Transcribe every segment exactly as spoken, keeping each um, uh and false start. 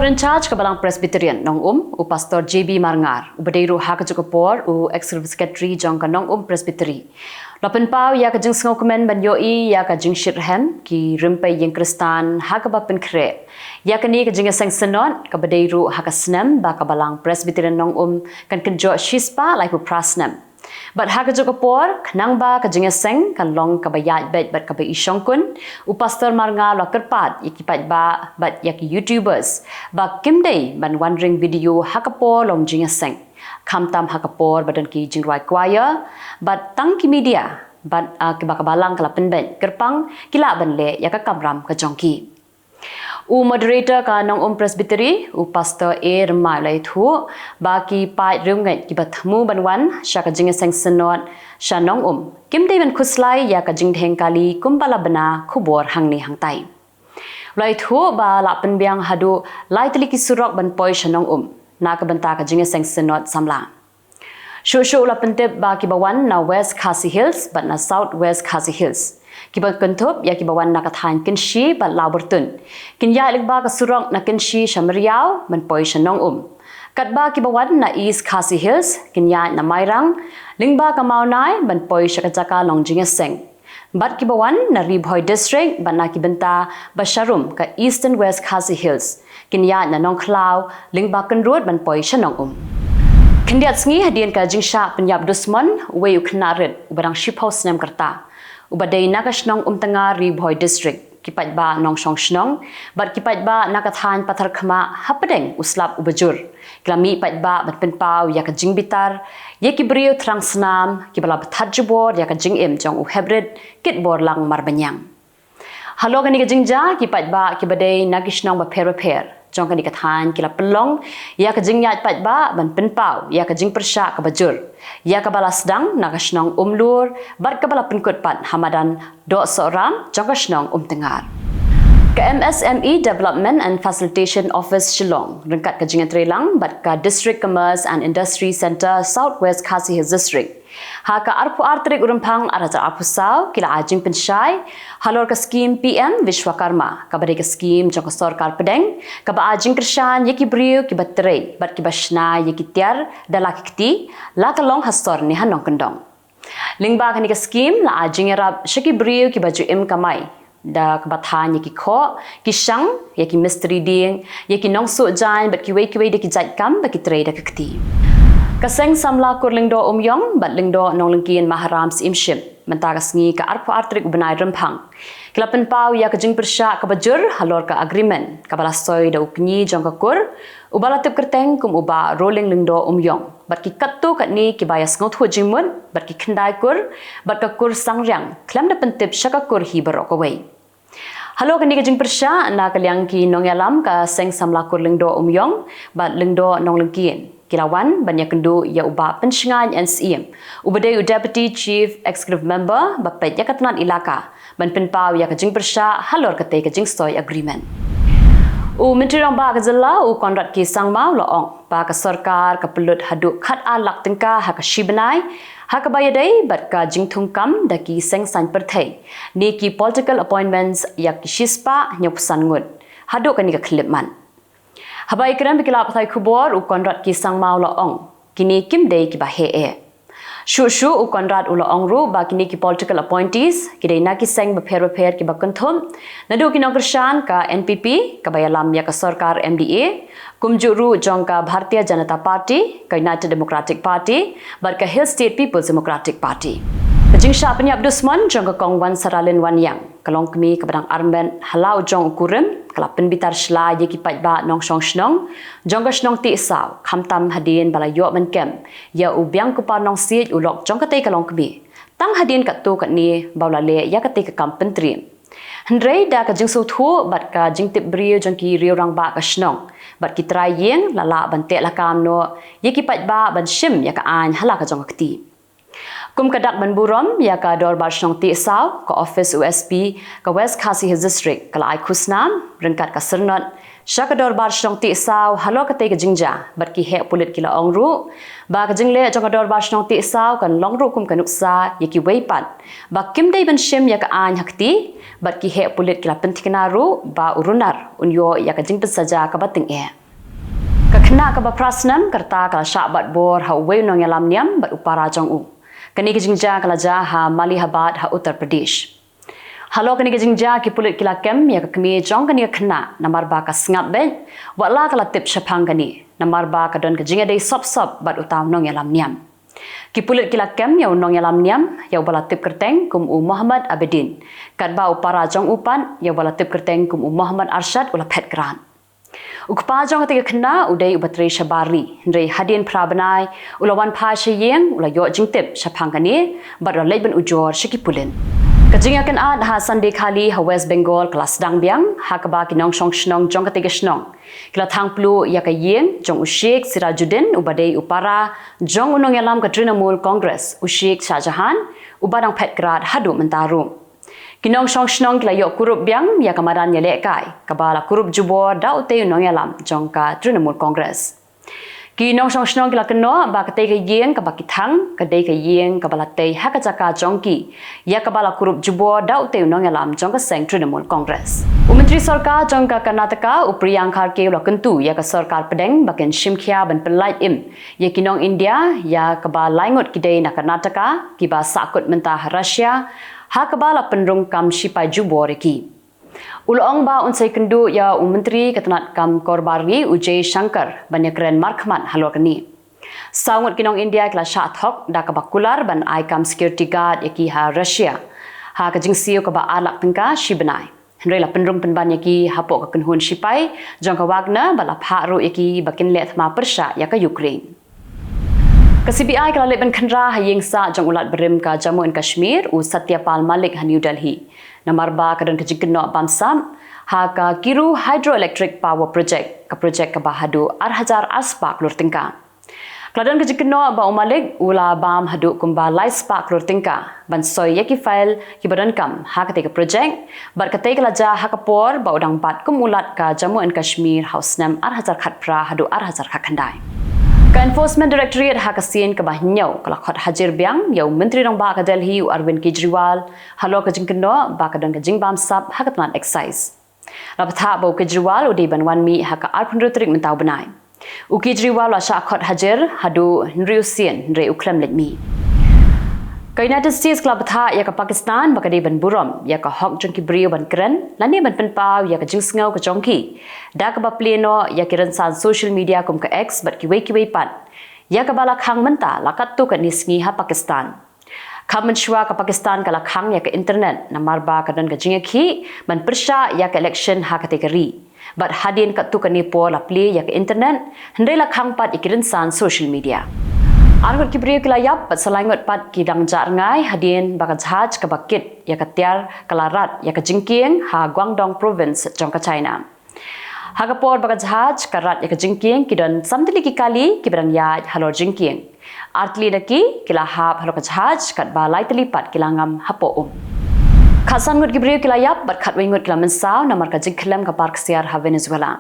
In charge ka Balang Presbyterian Nongum, u Pastor J B Marngar, uba dei ruh ha kajuh ka por u Executive Secretary jong ka Nongum Presbytery, la pynpaw ïa ka jingsngewkmen ban ïohi ïa ka jingshitrhem ki rympei ïing Khristan ha kaba pynkhreh ïa kane ka jingïaseng Synod kaba dei ruh ha ka snem ba ka Balang Presbyterian Nongum kan kynjoh shispah laiphew phra snem. Bad ha kajuh ka por, khnang ba ka jingïaseng kan long kaba ïaid beit bad kaba i shongkun, u Pastor Marngar la kyrpad ïa ki paidbah bad ïa ki YouTubers ba kim dei ban wan ring video ha ka por long jingïaseng, khamtam ha ka por ba don ki jingrwai choir bad tang ki media bad, ah, kiba ka Balang ka la pynbeit kyrpang ki lah ban leh ïa ka kamram ka jong ki. U moderator ka Nongum Presbytery, u Pastor A Rymbai, la ïathuh ba ki paid riewngeit kiba thmu ban wan sha ka jingïaseng Synod sha Nongum kim dei ban khuslai ïa ka jingdheng kali kumba la bna khubor hangne hangtai. La ïathuh ba la pynbiang haduh lai tylli ki surok ban poi sha Nongum na ka bynta ka jingïaseng Synod samla. Shuh shuh la pyntip ba kiba wan na West Khasi Hills bad na South West Khasi Hills kiba kynthup ïa kiba wan na ka thaiñ Kynshi bad Lawbyrtun kin ïaid lyngba ka surok na Kynshi sha Myriaw ban poi sha Nongum. Katba kiba wan na East Khasi Hills kin ïaid na Mairang lyngba ka Mawnai ban poi sha ka jaka long jingïaseng. Bad kiba wan na Ri Bhoi District bad na ki bynta ba sharum ka Eastern West Khasi Hills kin ïaid na Nongkhlaw lyngba Kynrud ban poi sha Nongum. Khyndiat sngi hadien ka jingshah pynïap dusmon uwei u khynnah rit uba dang shiphew snem ka rta, uba dei na ka shnong Umtngar, Ri Bhoi District, ki paidbah nongshong shnong bad ki paidbah na ka thaiñ Patharkhmah hapdeng u slap uba jur ki la mih paidbah ban pynpaw ïa ka jingbitar ïa ki briew thrang snam kiba la bthat jubor ïa ka jingim jong u heprit Kitborlang Marbaniang. Halor kane ka jingjia, ki paidbah kiba dei na ki shnong bapher bapher jong kane ka thaiñ ki la pynlong ïa ka jingïaid paidbah ban pynpaw ïa ka jingpyrshah kaba jur ïa kaba la sdang na ka shnong Umlur bad kaba la pynkut pat ha madan Dohsohram jong ka shnong Umtngar. Ka M S M E Development and Facilitation Office Shillong ryngkat ka jingïatreilang bad ka District Commerce and Industry Centre South West Khasi Hills District, ha ka arphew ar tarik u Rymphang arhajar arphew saw, ki la ai jingpynshai halor ka skhim P M Vishwakarma, kaba dei ka skhim jong ka sorkar pdeng kaba ai jingkyrshan ïa ki briew kiba trei bad kiba shna ïa ki tiar da la ki kti, la ka long ha sor ne ha nongkyndong. Lyngba kane ka skhim la ai jingïarap sha ki briew kiba ju im kamai da kaba thaiñ ïa ki khoh, ki shang, ïa ki mistri dieng, ïa ki nongsuh jaiñ bad kiwei kiwei de ki jait kam ba ki trei da ka kti. Ka Seng Samla Kur Lyngdoh Umïong bad Lyngdoh Nonglyngkien Maharam Syiemship mynta ka sngi ka arphew ar tarik u bnai Rymphang ki la pynpaw ïa ka jingpyrshah kaba jur halor ka agreement kaba la soi da u kñi jong ka kur, uba la tip kyrteng kum u Bah Roling Lyngdoh Umïong, bad ki katto katne kiba ïa sngewthuh jingmut bad ki khyndai kur bad ka kur Sangriang khlem da pyntip sha ka kur hi baroh kawei. Halor kane ka jingpyrshah, na ka liang ki nongïalam ka Seng Samla Kur Lyngdoh Umïong bad Lyngdoh Nonglyngkien ki la wan ban ïakynduh ïa u Bah Pynshngaiñ N Syiem, uba dei u Deputy Chief Executive Member ba peit ïa ka tnat ilaka, ban pynpaw ïa ka jingpyrshah halor katei ka jingsoi agreement. U Myntri Rangbah ka jylla, u Conrad K Sangma, u la ong ba ka sorkar ka pynlut haduh khat ar lak tyngka ha ka shi bnai ha kaba ïadei bad ka jingthungkam da ki seng saiñ pyrthei ne ki political appointments ïa ki shispah hynñiewphew san ngut haduh kane ka khyllipmat. Haba ïakren bad ki lad pathai khubor, u Conrad K Sangma u la ong, kine kim dei kiba heh eh. Shuh shuh u Conrad u la ong ruh ba kine ki political appointees ki dei na ki seng bapher bapher kiba kynthup naduh ki nongkyrshan ka N P P kaba ïalam ïa ka sorkar M D A, kumjuh ruh jong ka Bharatiya Janata Party, ka United Democratic Party bad ka Hill State People's Democratic Party. Ka jingshah pynïap dusmon jong ka Kong Wansaralin Wanïang, ka longkmie kaba dang armet ha la u jong u kurim, ka la pynbitar shlai ïa ki paidbah nongshong shnong jong ka shnong Tiehsaw, khamtam hadien ba la ïoh ban kem ïa u Biangkupar Nongsiej, u lok jong katei ka longkmie, tang hadien katto katne ba u la leh ïa katei ka kam pyntriem. Hynrei da ka jingsngewthuh bad ka jingtip briew jong ki riew rangbah ka shnong bad ki trai ïing la lah ban teh lakam noh ïa ki paidbah ban shim ïa ka aiñ ha la ka jong ka kti. Kum ka dak ban burom ïa ka Dorbar Shnong Tiehsaw, ka ophis u S P ka West Khasi Hills District ka la ai khusnam ryngkat ka syrnod Sha ka Dorbar Shnong Tiehsaw halor katei ka jingjia, bad ki heh pulit ki la ong ruh ba ka jingleh jong ka Dorbar Shnong Tiehsaw kan long ruh kum ka nuksa ïa kiwei pat ba kim dei ban shim ïa ka aiñ ha kti, bad ki heh pulit ki la pynthikna ruh ba u Runar un ïoh ïa ka jingpynsaja kaba tyngeh. Ka khynnah kaba phra snem ka rta ka la shah bat bor ha uwei u nongïalam niam bad u para jong u. Kane ka jingjia ka la jia ha Malihabad ha Uttar Pradesh. Halor kane ka jingjia ki pulit ki la kem ïa ka kmie jong kane ka khynnah namar ba ka sngap beit, wat la ka la tip shaphang kane namar ba ka don ka jingïadei sop sop bad uta u nongïalam niam. Ki pulit ki la kem ïa u nongïalam niam, ïa uba la tip kyrteng kum u Mohammad Abedin, katba u para jong u pat, ïa uba la tip kyrteng kum u Mohammad Arshad, u la phet krad. U kpa jong katei ka khynnah u dei uba trei shabar ri, hynrei hadien phra bnai u la wan phai sha ïing, u la ïoh jingtip shaphang kane bad u la leit ban ujor sha ki pulit. Ka jingïakynad ha Sandekhali ha West Bengal ka la sdang biang, ha kaba ki nongshong shnong jong katei ka shnong ki la thang pluh ïa ka ïing jong u Sheikh Sirajuddin uba dei u para jong u nongïalam ka Trinamool Congress, u Sheikh Shah Jahan, uba dang phet krad haduh mynta ruh. Ki nongshong shnong ki la ïoh kurup biang ïa ka madan ïalehkai kaba la kurup jubor da utei u nongïalam jong ka Trinamool Congress. Ki nongshong shnong ki la kynnoh ba katei ka ïing kaba ki thang ka dei ka ïing kaba la tei ha ka jaka jong ki, ïa kaba la kurup jubor da utei u nongïalam jong ka seng Trinamool Congress. U Myntri Sorkar jong ka Karnataka u Priyank Kharge u la kyntu ïa ka sorkar pdeng ba kin shim khia ban pynlait im ïa ki nong India ïa kaba lai ngut ki dei na Karnataka kiba sahkut mynta ha Russia, ha kaba la pynrung kam shipai jubor ïa ki. U la ong ba un sa ïakynduh ïa u Myntri ka tnad kam kor bar ri u Jaishankar ban ïakren markhmat halor kane. Saw ngut ki nong India ki la shah thok da kaba kular ban ai kam security guard ïa ki ha Russia, ha ka jingsiew kaba ar lak tyngka shi bnai. Hynrei la pynrung pynban ïa ki hapoh ka kynhun shipai jong ka Wagner bad la phah ruh ïa ki ba kin leh thma pyrshah ïa ka Ukraine. Ka C B I ka la leit ban khynra ha ïing sah jong u lat barim ka Jammu and Kashmir u Satya Pal Malik ha New Delhi namar ba ka don ka jingkynnoh bamsap ha ka Kiru Hydroelectric Power Project, ka project kaba haduh ar hajar ar spah klur tyngka. Ka la don ka jingkynnoh ba u Malik u la bam haduh kumba lai spah klur tyngka ban soi ïa ki file kiba donkam ha katei ka project, bad katei ka la jia ha ka por ba u dang bat kum u lat ka Jammu and Kashmir ha u snem ar hajar khatphra haduh ar hajar khatkhyndai. Ka Enforcement Directorate ha ka sien kaba hynñiew ka la khot hajir biang ïa u Myntri Rangbah ka Delhi u Arvind Kejriwal halor ka jingkynnoh ba ka don ka jingbamsap ha ka tnad excise. La bthah ba u Kejriwal u dei ban wan mih ha ka arphew hynriew tarik mynta u bnai. U Kejriwal u la shah khot hajir haduh hynriew sien hynrei u khlem leit mih. Ka United States ka la bthah ïa ka Pakistan ba ka dei ban burom ïa ka hok jong ki briew ban kren lane ban pynpaw ïa ka jingsngew ka jong ki da kaba plie noh ïa ki rynsan social media kum ka X bad kiwei kiwei pat, ïa kaba la khang mynta la katto katne sngi ha Pakistan. Kham mynshuwa ka Pakistan ka la khang ïa ka internet namar ba ka don ka jingïakhih ban pyrshah ïa ka election ha katei ka ri. Bad hadien katto katne por la plie ïa ka internet, hynrei la khang pat ïa ki rynsan social media. Ar ngut ki briew ki la ïap bad sa lai ngut pat ki dang jah rngai hadien ba ka jahaj kaba kit ïa ka tiar ka la rat ïa ka jingkieng ha Guangdong Province jong ka China. Ha ka por ba ka jahaj ka rat ïa ka jingkieng ki don san tylli ki kali kiba dang ïaid halor jingkieng. Ar tylli na ki ki la hap halor ka jahaj katba lai tylli pat ki la ngam hapoh um. Khatsan ngut ki briew ki la ïap bad khatwei ngut ki la mynsaw namar ka jingkhyllem ka par ksiar ha Venezuela.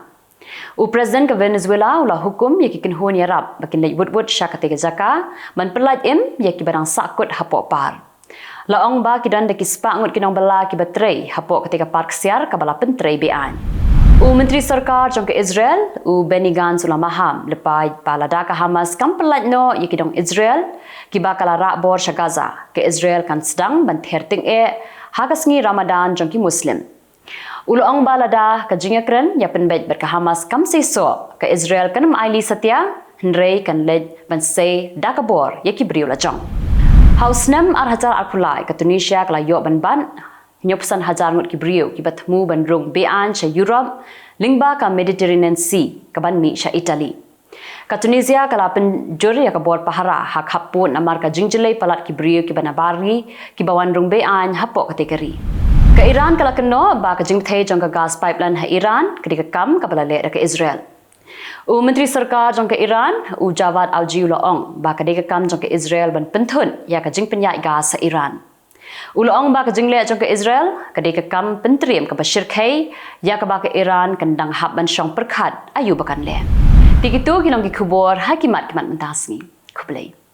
U President ka Venezuela u la hukum ïa ki kynhun ïarap ba kin leit wut wut sha katei ka jaka ban pynlait im ïa kiba dang sahkut hapoh par. La ong ba ki don da ki spah ngut ki nongbylla kiba trei hapoh katei ka par ksiar kaba la pyntrei be-aiñ. U Myntri Sorkar jong ka Israel u Benny Gantz u la maham lypa ba lada ka Hamas kam pynlait noh ïa ki nong Israel kiba ka la rah bor sha Gaza, ka Israel kan sdang ban ther tyngeh ha ka sngi Ramadan jong ki Muslim. U la ong ba lada ka jingïakren ïapynbeit bad ka Hamas kam seisoh, ka Israel kan ym ailad satia, hynrei kan leit ban sei da ka bor ïa ki briew lajong. Ha u snem ar hajar arphew lai ka Tunisia ka la ïoh ban bat hynñiewphew san hajar ngut ki briew kiba thmu ban rung be-aiñ sha Europe lyngba ka Mediterranean Sea kaban mih sha Italy. Ka Tunisia ka la pynjur ïa ka bor pahara ha khappud namar ka jingjyllei palat ki briew kiba nabar ri kiba wan rung be-aiñ hapoh katei ka ri. Ka Iran ka la kynnoh ba ka jingbthei jong ka gas pipeline ha Iran ka dei ka kam kaba la leh da ka Israel. U Myntri Sorkar jong ka Iran u Javad Auji u la ong ba ka dei ka kam jong ka Israel ban pynthut ïa ka jingpynïaid gas ha Iran. U la ong ba ka jingleh jong ka Israel ka dei ka kam pyntriem kaba shyrkhei ïa kaba ka Iran kan dang hap ban shong pyrkhat aïu ba kan leh. Te kito ki long ki khubor ha ki mat ki mat mynta ka sngi. Khublei.